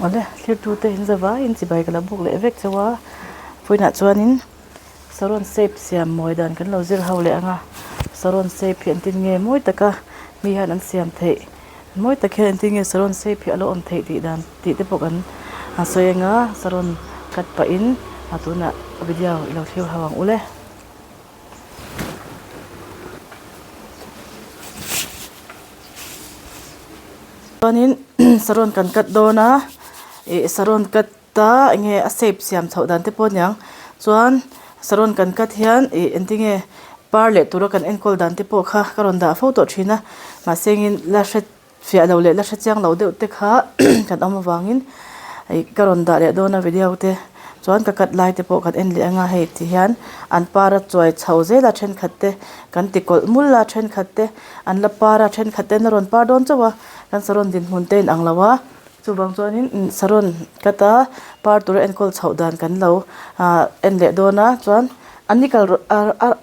Awle thlir tute in zavaiin chibai ka lo buk leh vek chauh a vawiinah chuanin saron shape siam mawi dan kan lo zir ho leh ang a saron shape hi engtin nge mawi taka mi hian an siam theih mawi tak hian engtin nge saron shape hi a lo awm theih tih dan tih te pawh kan sawi ang a saron cut pahin a tunah video i lo thlir ho ang ule. Chuanin saron kan cut dawn a ih saron cut a eng nge a shape siam chhoh dan te pawh a niang chuan saron kan cut hian ih engtin nge par leh tura kan enkawl dan te pawh kha ka rawn dah fo tawh thin a mahse engin la hre Fiah lo leh la hre chiang lo deuh te kha kan awm avangin ih ka rawn dah leh dawn a video te chuan ka cut lai te pawh kan en leh anga hei ti hian an par a chuai chho zel a thenkhat te kan ti kawlh mul a thenkhat te an la par a thenkhat te an la rawn par dawn chauh a kan saron dinhmun te a inang lo a chuvang chuanin saron cut a par tura enkawl chhoh dan kan lo ah en leh dawn a chuan an ni kal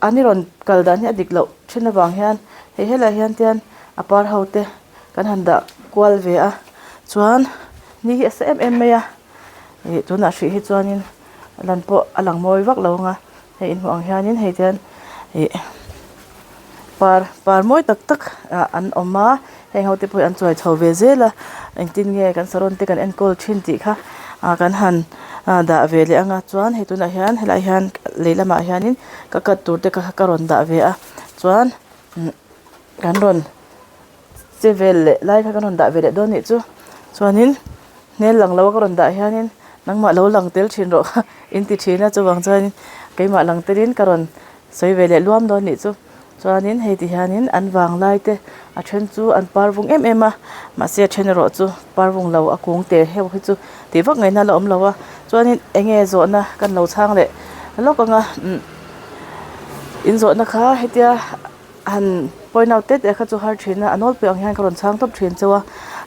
an ni rawn kal dan hi a dik loh thin avang hian hei helaiah hian tian. A par ho te kan han dah kual ve a chuan ni hi a sa em em mai a ih tunah hrih hi chuanin lan pawh a lang mawi vak lo ang a hei inhmuh ang hianin hei tian ih par par mawi tak tak ah an awm a heng ho te pawh hi an chuai chho ve zel a engtin nge kan saron te kan enkawl thin tih kha ah kan han ah dah ve leh ang a chuan hei tunah hian helaiah hian lei lamah hianin ka cut tur te kha ka rawn dah ve a chuan. Kan rawn che vel leh lai kha kan rawn dah ve leh dawn nih chu chuanin hmel lang lo a ka rawn dah hianin nangmah lo lang tel thin rawh kha in ti thin a chuvang chuanin keimah lang telin ka rawn sawi ve leh luam dawn nih chu chuanin hei ti hianin an vang lai te a then chu an par vung em em a mahse a then erawh chu par vung lo a kung te heuh hi chu tih vak ngaihna la awm lo a chuanin eng nge zawhna kan lo chhang leh lawk ang a in zawhna kha hetia. Han point out tete kha chu har thin a a nawlpui ang hian ka rawn chhang tawp thin chauh a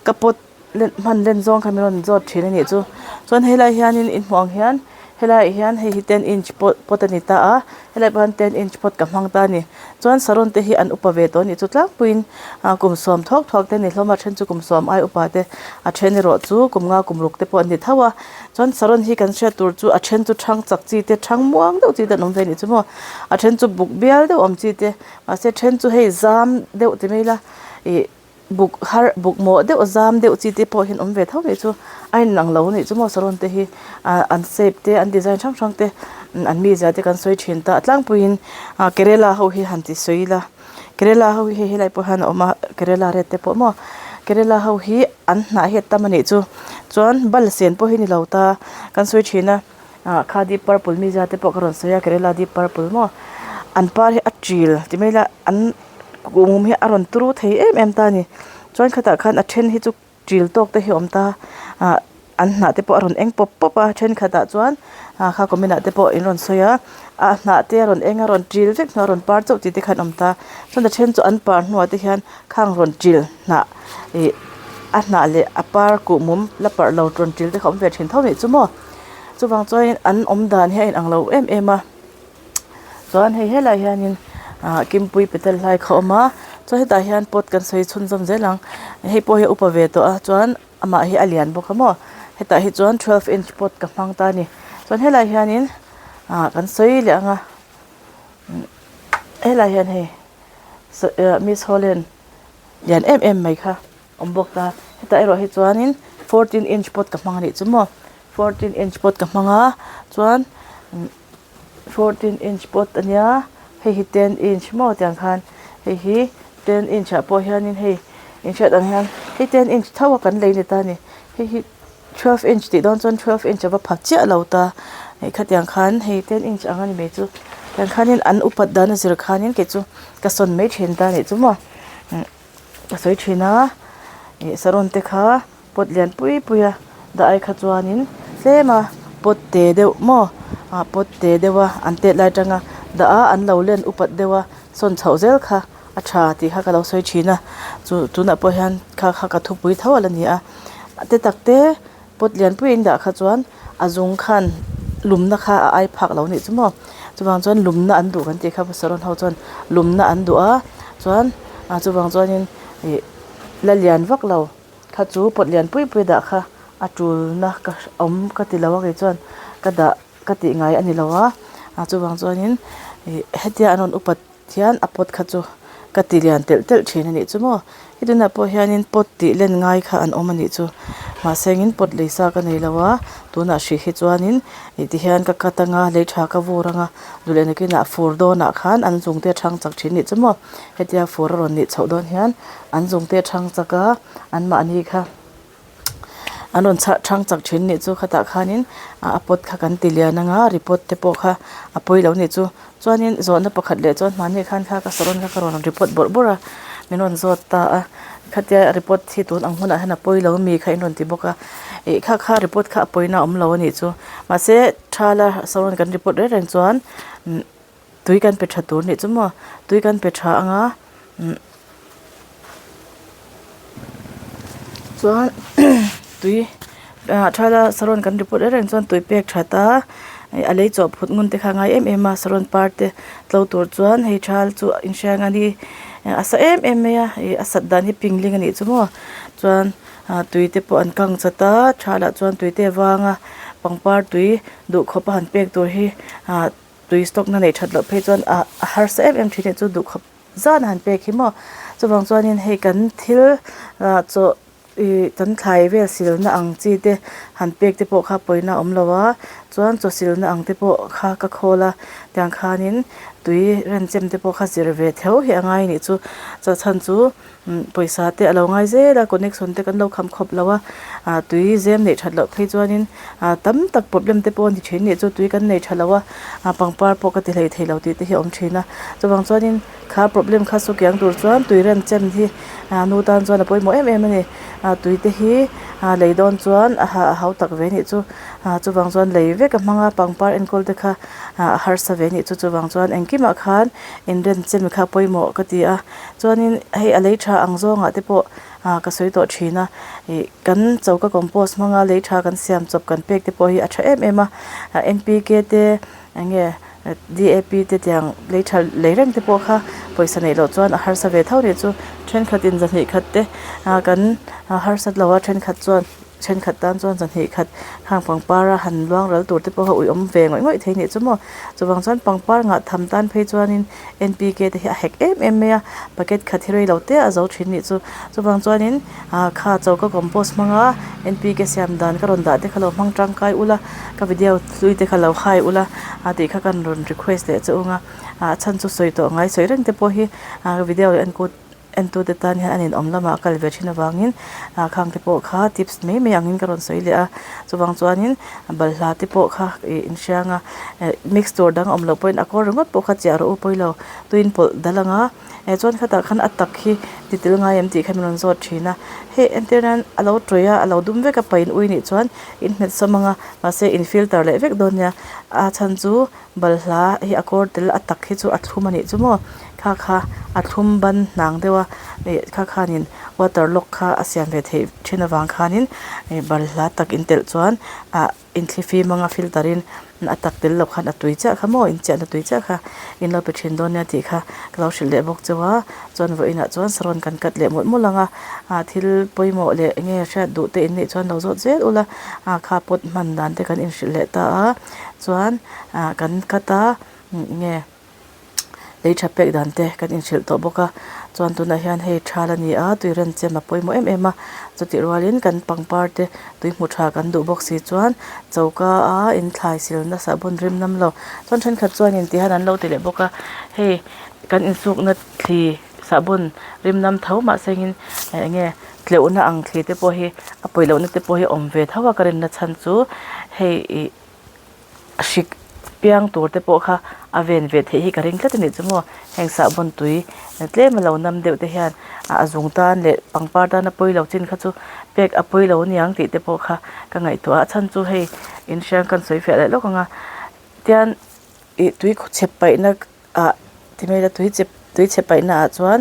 ka pot len hman len zawng kha min rawn zawt thin a nih chu chuan helai hianin in hmuh ang hian helaiah hian hei hi ten inch pawh pot a ni ta a helai pawh hian ten inch pot ka hmang ta a ni chuan saron te hi an upa ve tawh a nih chu tlangpuiin ah kum sawm thuak thuak te a ni hlawm a then chu kum sawm ai upa te a then erawh chu kum nga kum ruk te pawh an ni tho a chuan saron hi kan hriat tur chu a then chu thang chak chi te thang muang deuh chi te an awm ve a nih chu maw. A then chu buk bial deuh awm chi te mahse then chu hei zam deuh ti mai ila ih buk har buk mawh deuh zam deuh chi te pawh hian awm ve tho mai chu a inang lo anih chu maw saron te hi ah an shape te an design hrang hrang te an mizia te kan sawi thin ta a tlangpuiin ah kerela ho hi han ti sawi ila kerela ho hi hei helai pawh hian a awm a kerela red te pawh maw kerela ho hi an hnah hi a tam anih chu chuan bal sen pawh hi ni lo ta kan sawi thin a. Ah kha deep purple mizia te pawh ka rawn sawi a kerela deep purple maw an par hi a til ti mai ila an kuhmum hi a rawn turu thei em em ta a ni chuan khatah khan a then hi chu til tawk te hi a awm ta ah an hnah te pawh a rawn eng pawp pawp a thenkhatah chuan ah kha comment ah te pawh in rawn sawi a a hnah te a rawn eng a rawn til vek hnuah a rawn par chauh tih te khan a awm ta chuan a then chu an par hnuah te hian khang rawn til hnah ih a hnah leh a par kuhmum la parh lo rawn til te kha a awm ve thin tho a nih chu maw. Chuvang chuanin an awm dan hi a inang lo em em a chuan hei helaiah hianin ah kimpui petal hlai kha a awm a chuan hetah hian pot kan sawi chhunzawm zel ang hei pawh hi a upa ve tawh a chuan amah hi a lian bawk a maw hetah hi chuan twelve inch pot ka hmang ta a ni chuan helaiah hianin ah kan sawi leh ang a helaiah hian hei miss holland lian em em mai kha. Awm bawk ta hetah erawh hi chuanin fourteen inch pot ka hmang anih chu maw fourteen inch pot ka hmang a chuan fourteen inch pot ania hei hi ten inch maw tiang khan hei hi ten inch ah pawh hianin hei inhriat ang hian hei ten inch tho a kan lei ni ta a ni hei hi twelve inch tih dawn chuan twelve inch a va pha chiah lo ta hei khatiang khan hei ten inch ang a ni mai chu tiang khanin an upat dan a zir khanin kei chu ka sawn mai thin ta anih chu maw. Ka sawi thin a ih saron te kha pot lian pui pui a dah ai kha chuanin tlem a pot te deuh maw ah pot te deuh a an tet lai atanga dah a an lo len upat deuh a sawn chhoh zel kha a tha tih kha ka lo sawi thin a chu tunah pawh hian kha kha ka thupui tho a la ni a te tak te pot lian pui in dah kha chuan a zung khan lumna kha a ai phak lo nih chu maw chuvang chuan lumna an duh kan tih kha saron ho chuan lumna an duh a chuan ah chuvang chuanin ih la lian vak lo kha chu pot lian pui pui dah kha. a tulna ka awm ka ti lo a kei chuan ka dah ka tih ngai a ni lo a ah chuvang chuanin ih hetia an rawn upat hian a pot kha chu ka ti lian telh telh thin a nih chu maw he tunah pawh hianin pot tih len ngai kha an awm a nih chu mahse engin pot lei sa ka nei lo a tunah hrih hi chuanin ih ti hian ka cut anga lei tha ka vur anga duh leh nakinah fur dawnah khan an zung te a thang chak thin a nih chu maw hetia fur a rawn nih chhoh dawn hian an zung te a thang chak a anmahni kha. An rawn chhah thang chak thin nih chu khatah khanin a pot kha kan ti lian anga report te pawh kha a pawi lo nih chu chuanin zawhna pakhat leh chuan hmanni khan kha ka saron kha ka rawn report bawrh bawrh a min rawn zawt ta a khatia report hi tun ang hunah hian a pawi lo ami kha in rawn ti bawk a ih kha kha report kha a pawina a awm lo a nih chu mahse thala saron kan report reng reng chuan tui kan pe tha tur nih chu maw tui kan pe tha anga umm chuan tui ah thala saron kan report reng reng chuan tui pek that a ih a lei chawh phut ngun te kha a ngai em em a saron par te tlo tur chuan hei thal chu inhriang a ni a sa em em mai a ih a sat dan hi pingling a nih chu maw chuan ah tui te pawh an kang chat a thalah chuan tui te a vang a pangpar tui duhkhawp a han pek tur hi ah tui stock na neih that loh phei chuan ah a harsa em em thin a chu duhkhawp zan a han pek hi maw chuvang chuanin hei kan thil ah chaw ih kan thlai vel silna ang chi te han pek te pawh kha pawina a awm lo a chuan chaw silna ang te pawh kha ka khawl a tiang khanin tui renchem te pawh kha zir ve theuh hi a ngai a nih chu chawchhan chu. Pawisa te a lo ngai zel a connection te kan lo kham khawp lo a ah tui zem neih that loh phei chuanin ah tam tak problem te pawh a ni thin nih chu tui kan nei tha lo a ah pangpar pawh ka ti hlei thei lo tih te hi a awm thin a chuvang chuanin kha problem kha su kiang tur chuan tui rem chem hi ah nu tan chuan a pawimawh em em a ni ah tui te hi ah lei dawn chuan a ha a hau tak ve nih chu ah chuvang chuan lei vek a hmang a pangpar enkawl te kha ah a harsa ve nih chu chuvang chuan engkimah khan inrenchem kha a pawimawh ka ti a. Chuanin hei a lei tha ang zawngah te pawh ah ka sawi tawh thin a ih kan choka compost hmanga lei tha kan siam chawp kan pek te pawh hi a tha em em a ah N P K te eng nge D A P te tiang lei tha lei reng te pawh kha pawisa neih loh chuan a harsa ve tho nih chu thenkhat in zahnih khat te ah kan harsat lo a thenkhat chuan. Thenkhat tan chuan zahnih khat khang pangpar a han luang ral tur te pawh kha ui awm ve ngawih ngawih thei nih chu maw. Chuvang chuan pangpar ngah tham tan phei chuanin N P K te hi a hek em em mai a, packet khat hi rei lo te a zo thin nih chu. Chuvang chuanin ah kha choka compost hmanga N P K siam dan ka rawn dah te kha lo hmang tangkai ula, ka video hlui te kha lo hai ula a tih kha kan rawn request leh che ung a, ah chhan chu sawi tawh ngai sawi reng te pawh hi ah video en kut. Entute tan hian an inawm lamah a kal ve thin avangin ah khang te pawh kha tips mai mai angin ka rawn sawi leh a chuvang chuanin balhla te pawh kha ih inhriang a eh mix tur dang awm loh pawhin a kawr ringawt pawh kha chiah rawh u pawilo tuin pawlh dal ang a eh chuan khatah khan a tak hi ti tel ngai em tih kha min rawn zawt thin a hei entir nan a lo tawih a a lo dum vek a pain ui nih chuan in hmet sawm ang a mahse in filter leh vek dawn nia a chhan chu. Balhla hi a kawr tel a tak hi chu a thlum a nih chu maw kha kha a thlum ban hnang deuh a ih kha khanin water lock kha a siam ve theih thin avang khanin ih balhla tak in telh chuan ah inthlifim anga filter in a tak tel loh khan a tui chiah kha maw inchiahna tui chiah kha in lo pe thin dawn nia tih kha ka lo hrilh leh bawk cheu a chuan vawiinah chuan saron kan cut leh mawlh mawlh ang a ah thil pawimawh leh eng nge hriat duh te in nih chuan lo zawt zel ula ah kha pot hman dan te kan inhrilh leh ta a. Chuan ah kan cut a nge lei tha pek dan te kan inhrilh tawh bawk a chuan tunah hian hei thal a ni a tui ren chem a pawimawh em em a chutih rualin kan pangpar te tui hmu tha kan duh bawk si chuan choka a inthlai sil nasa bun rim nam lo chuan thenkhat chuanin ti hian an lo ti leh bawk a hei kan insukna thli sahbawn rim nam tho mahse engin eng nge tleuhna ang thli te pawh hi a pawi lohna te pawh hi a awm ve tho a ka rinna chhan chu hei ih hrik piang tur te pawh kha a ven ve theih hi ka ring tlat a nih chu maw heng sahbawn tui tlem a lo nam deuh te hian a zung tan leh pangpar tan a pawi lo chin kha chu pek a pawi lo aniang tih te pawh kha ka ngaihtuah a a chhan chu hei inhriang kan sawi fiah leh lawk ang a tian ih tui chhep paihna ah ti mai ila tui chep tui chhe paihna ah chuan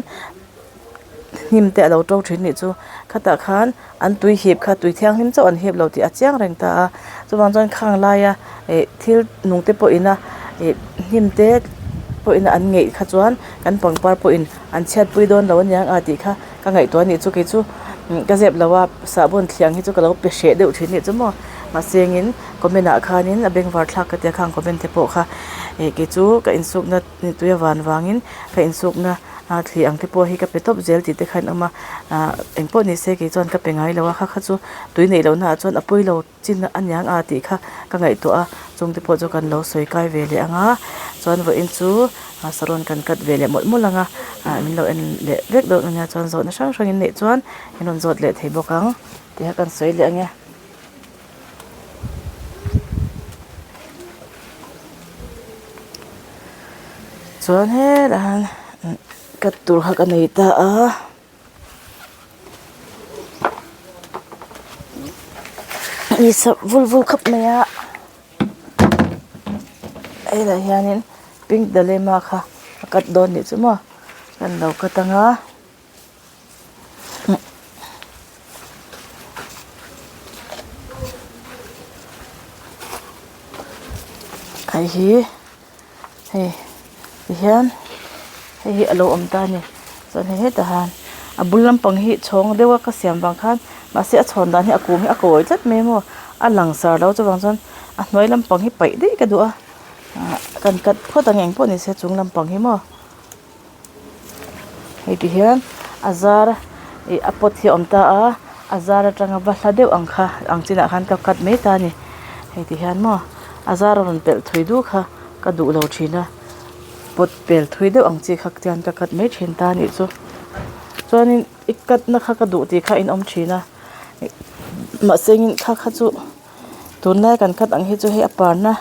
hnim te alo to thin nih chu khatah khan an tui hip kha tui thianghlim chauh an hip lo tih a chiang reng ta a chuvang chuan khang laia ih thil nung te pawh ina ih hnim te pawh ina an ngeih kha chuan kan pangpar pawhin an chhiatpui dawn lo aniang a tih kha ka ngaihtuah a nih chu kei chu. Ka zep lo a, sahbawn thliang hi chu ka lo pe hreh deuh thin nih chu maw. Mahse engin comment ah khanin a bengvar thlak ka tia khang comment te pawh kha ih kei chu ka insukna tui a van vangin ka insukna thli ang te pawh hi ka pe tawp zel tih te kha an awm a. Ahh engpawh ni se kei chuan ka pe ngai lo a, kha kha chu tui neih lohna ah chuan a pawi lo. Chin a niang a tih kha ka ngaihtuah a, chungte pawh chu kan lo sawi kai ve leh ang a, chuan vawiin chu saron kan cut ve leh mawlh mawlh ang a, ah min lo en leh vek dawn ania chuan zawhna hrang hrang in neih chuan min rawn zawt leh thei bawk ang tih kha kan sawi leh ang e. Chuan helaiah hian cut tur kha ka nei ta a. Ni sa vul vul khawp mai a helaiah hianin pink dalema kha a cut dawn nih chu maw kan lo cut ang a. Hei hi. Hei tihian hei hi a lo awm ta a ni chuan hei hetah hian a bul lampang hi chhawng deuh a ka siam vang khan mahse a chhawn dan hi a kung hi a kawi tlat mai maw a langsar lo chuvang chuan a hnuai lampang hi paih daih ka duh a ah kan cut phawt ang engpawh ni se chung lampang hi maw. Hei ti hian a zar ih a pot hi a awm ta a a zar atanga va hla deuh ang kha ang chinah khan ka cut mai ta a ni hei ti hian maw a zar a rawn pelh thui duh kha ka duh lo thin a pot pel thui deuh ang chi kha tian ka cut mai thin ta a nih chu chuanin i cut na kha ka duh tih kha a inawm thin a mahse in kha kha chu tunlai kan cut ang hi chu hei a parna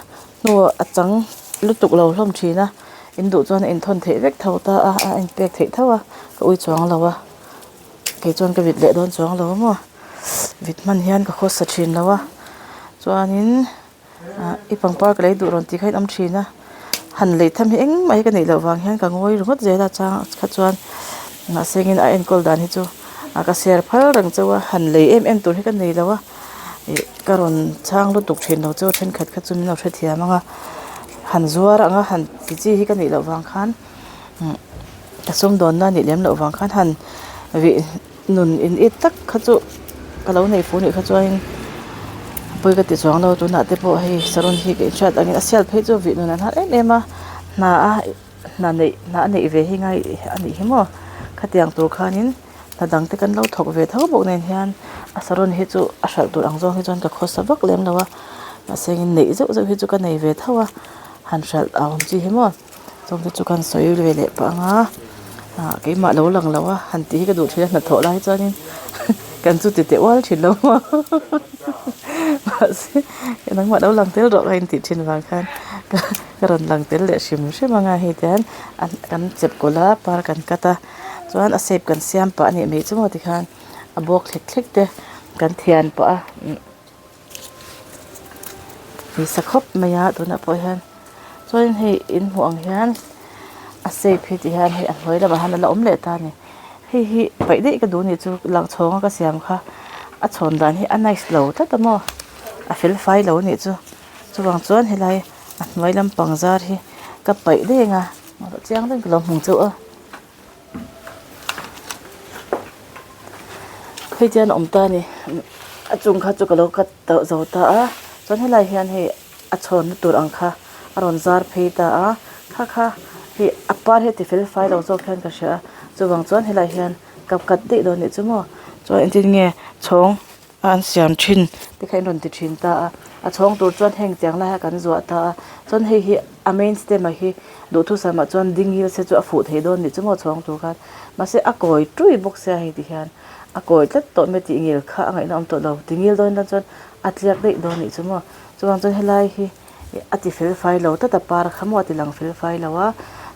hnuah a chang lutuk lo hlawm thin a in duh chuan a inthawn theih vek tho ta a a inpek theih tho a ka ui chuang lo a kei chuan ka vit leh dawn chuang lo a maw vit hman hian ka khawsa thin lo a chuanin ah i pangpar ka lei duh rawn tih kha in awm thin a han lei tham hi engmah hi ka neih loh vang hian ka ngawi ringawt zel a chang kha chuan mahse engin a enkawl dan hi chu a ka share phal reng chauh a han lei em em tur hi ka nei lo a. Ih ka rawn chhang lutuk thin lo chu thenkhat kha chu min lo hrethiam ang a han zuar ang a han ti chi hi ka nih loh vang khan umm ka sumdawnna a nih lem loh vang khan han vih nun in it tak kha chu ka lo nei fuh nih kha chuanin pawi ka ti chuang lo tunah te pawh hei saron hi ka inhriat angin a sial phei chu vih nun an har em em a hna a hna neih hna a neih ve hi ngai a nih hi maw khatiang tur khanin. Hna dang te kan lo thawk ve tho bawk nen hian a saron hi chu a hralh tur ang zawng hi chuan ka khawsa vak lem lo a mahse in neih zeuh zeuh hi chu ka nei ve tho a han hralh a awm chi hi maw chung te chu kan sawi ve leh pah ang a ah keimah lo lang lo a han tih hi ka duh thin a hnathawh lai chuanin kan chu ti teh ual thin lo maw mahse nangmah lo lang tel rawh ka intih thin vang khan ka rawn lang tel leh hrim hrim ang a hei tihian kan chep kawlh a par kan cut a. Chuan a shape kan siam pah a nih mai chu maw tikhan a bawk thlek thlek te kan thian pah a ni sa khawp mai a tunah pawh hian chuan hei in hmuh ang hian a shape hi ti hian hei a hnuai lamah hian a la awm leh ta a ni hei hi paih daih ka duh a nih chu lang chhawng a ka siam kha a chhawn dan hi a nice lo tlat a maw a fel fai lo a nih chu chuvang chuan helai a hnuai lampang zar hi ka paih daih ang a chiang deuhin ka lo hmu chauh a. Hei chuan a awm ta a ni a chung kha chu ka lo cut tawh zo ta a chuan helai hian hei a chhawnna tur ang kha a rawn zar phei ta a kha kha hei a par hi a ti fel fai lo zawk hian ka hria a chuvang chuan helai hian ka cut daih dawn nih chu maw chuan engtin nge chhawng. a an siam thin te kha in rawn ti thin ta a a chhawng tur chuan heng tiang lai a kan zuah ta a chuan hei hi a main stem ah hi duhthusam ah chuan ding hil se chu a fuh thei dawn nih chu maw chhawng tur khan mahse a kawi tui bawk sia hei ti hian a kawi tlat tawh mai tih ngil kha a ngaihna awm tawh lo ti ngil dawn tan chuan a tliak daih dawn nih chu maw chuvang chuan helai hi a ti fel fai lo tlat a par kha maw a ti lang fel fai lo a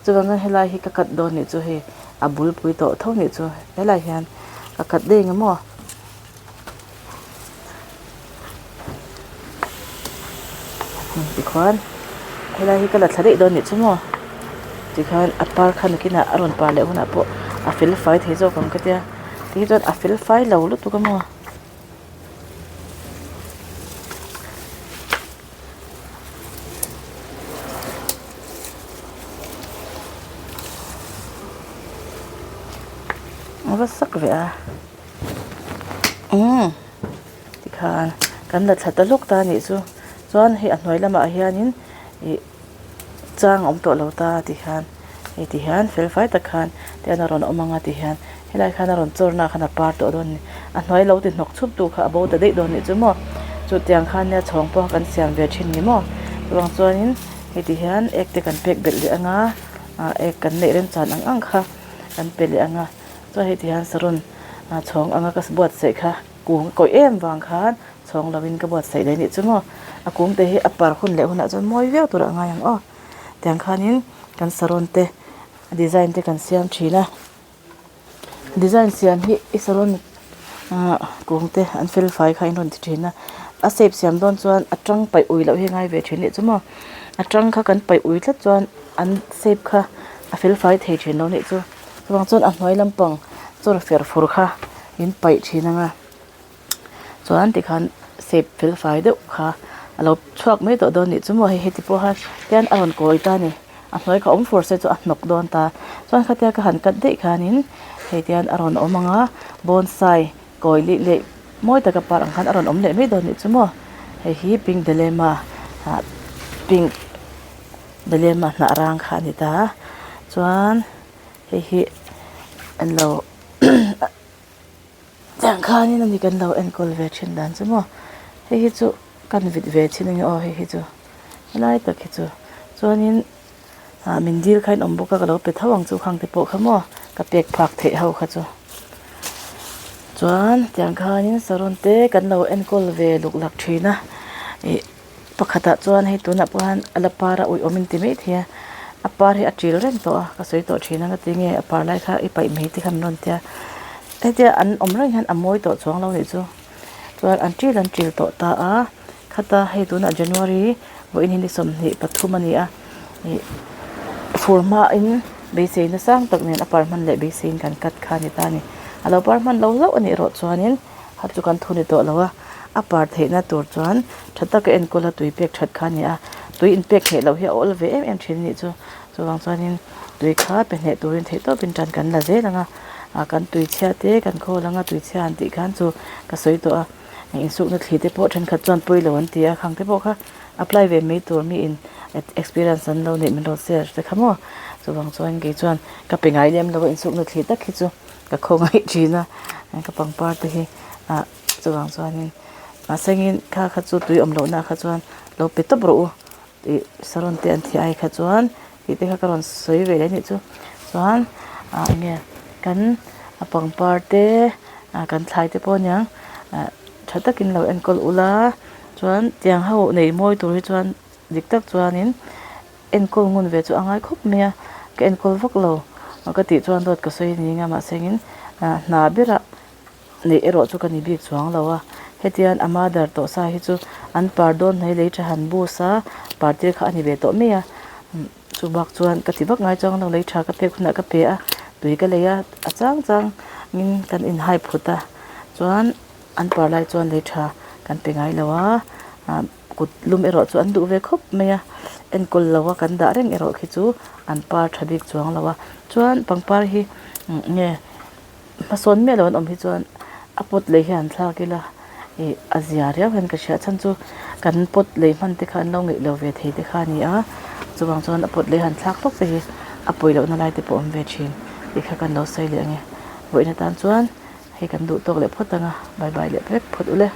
chuvang chuan helai hi ka cut dawn nih chu hei a bulpui tawh tho nih chu helai hian ka cut daih ang maw. Tikhuan helai hi ka la thla daih dawn nih chu maw tikhan a par kha nakinah a rawn par leh hunah pawh a fel fai thei zawk ang ka tia ti hi chuan a fel fai lo lutuk a maw. A va sak ve a. Umm tikhan kan la thla ta hlawk ta a nih chu chuan hei a hnuai lamah hianin ih chang a awm tawh lo ta tikhan hei ti hian fel fai tak khan tian a rawn awm ang a ti hian helai khan a rawn chawr na khan a par tawh dawn a ni a hnuai lo ti hnawk chhup tu kha a bo ta daih dawn a nih chu maw chutiang khan nia chhawng pawh kan siam ve thin ni maw chuvang chuanin hei ti hian ek te kan pek belh leh ang a ah ek kan neih remchan ang ang kha kan pe leh ang a. Chuan heti hian saron chhawng anga ka buatsaih kha kung a kawih em vang khan chhawng lovin ka buatsaih leh anih chu maw a kung te hi a par hun leh hunah chuan mawi viau turah a ngai ang aw tiang khanin kan saron te design te kan siam thin a design siam hi i saron ah kung te an fel fai kha in rawn ti thin a a shape siam dawn chuan a tang paih ui loh hi a ngai ve thin anih chu maw a tang kha kan paih ui tlat chuan an shape kha a fel fai thei thin lo anih chu. Chuvang chuan a hnuai lampang chawr fer fur kha in paih thin ang a chuan tikhan shape fel fai deuh kha a lo chhuak mai tawh dawn a nih chu maw hei heti pawh khan hian a rawn kawi ta a ni a hnuai kha awm fur se chu a hnawk dawn ta chuan khatia ka han cut daih khanin hei tihian a rawn awm ang a bonsai kawi lih leh mawi taka par ang khan a rawn awm leh mai dawn a nih chu maw hei hi pink delema ah pink. Belema hnah rang kha a ni ta a chuan hei hi an lo tiang khanin a ni kan lo enkawl ve thin dan chu maw hei hi chu kan vit ve thin a ni aw hei hi chu helai tak hi chu chuanin ah min dil kha in awm bawk a ka lo pe tho ang chu khang te pawh kha maw ka pek phak theih ho kha chu chuan tiang khanin saron te kan lo enkawl ve luk lak thin a ih. Pakhatah chuan hei tunah pawh hian a la par a uih awm in ti mai thei a a par hi a til reng tawh a ka sawi tawh thin a ngatinge a par lai kha i paih mai te kha min rawn tia hetia an awm reng hian a mawi tawh chuang lo anih chu chuan an til an til tawh ta a khata hei tunah January vawiin hi ni 23 a ni a ih fur hmain beisei na sang tak nen a par hman leh beiseiin kan cut kha a ni ta a ni a lo par hman lo hlauh a nih erawh chuanin. Kha chu kan thu ni tawh lo a, a par theihna tur chuan tha taka enkawl a tui pek that kha a ni a, tui inpek hneh loh hi a awl ve em em thin a nih chu, chuvang chuanin tui kha pe hneh turin theih tawpin tan kan la zel ang a, ah kan tui chhia te kan khawl ang a tui chhia han tih khan chu ka sawi tawh a, insukna thli te pawh thenkhat chuan pawi lo an ti a, khang te pawh kha apply ve mai tur miin experience an lo neih min rawn share te kha maw, chuvang chuan kei chuan ka pe ngai lem lo a insukna thli tak hi chu. Ka khawngaih thin a ka pangpar te hi ah chuvang chuanin mahsengin kha kha chu tui awm lohna ah kha chuan lo pe tawp rawh u tih saron te an thih ai kha chuan tih te kha ka rawn sawi ve leh anih chu chuan ah eng nge kan a pangpar te ah kan thlai te pawh aniang ah tha takin lo enkawl ula chuan tiang ho nei mawi tur hi chuan dik tak chuanin. Enkawl ngun ve chu a ngai khawp mai a, ka enkawl vak lo ka tih chuan dawt ka sawi ning a mahsengin hna berah neih erawh chu ka ni bik chuang lo a, hetian a mother tawh sa hi chu an par dawn hnai lei tha han bus a, par tir kha a ni ve tawh mai a, chu bak chuan ka ti vak ngai chuang lo lei tha ka pek hunah ka pe a, tui ka lei a, a chang chang in kan inhai phut a, chuan an par lai chuan lei tha kan pe ngai lo a. Kut lum erawh chu an duh ve khawp mai a, enkawl lo a kan dah reng erawh khi chu an par tha bik chuang lo a, chuan pangpar hi nge hmasawn miah lo an awm hi chuan a pot lei hi an thlak ila ih a zia riau hian ka hria chhan chu kan pot lei hman te kha an lo ngeih lo ve thei te kha a ni a, chuvang chuan a pot lei han thlak hlawk te hi a pawi lohna lai te pawh a awm ve thin tih kha kan lo sawi leh ang e, vawiin atan chuan hei kan duh tawk leh phawt ang a, bye bye leh vek phawt ule.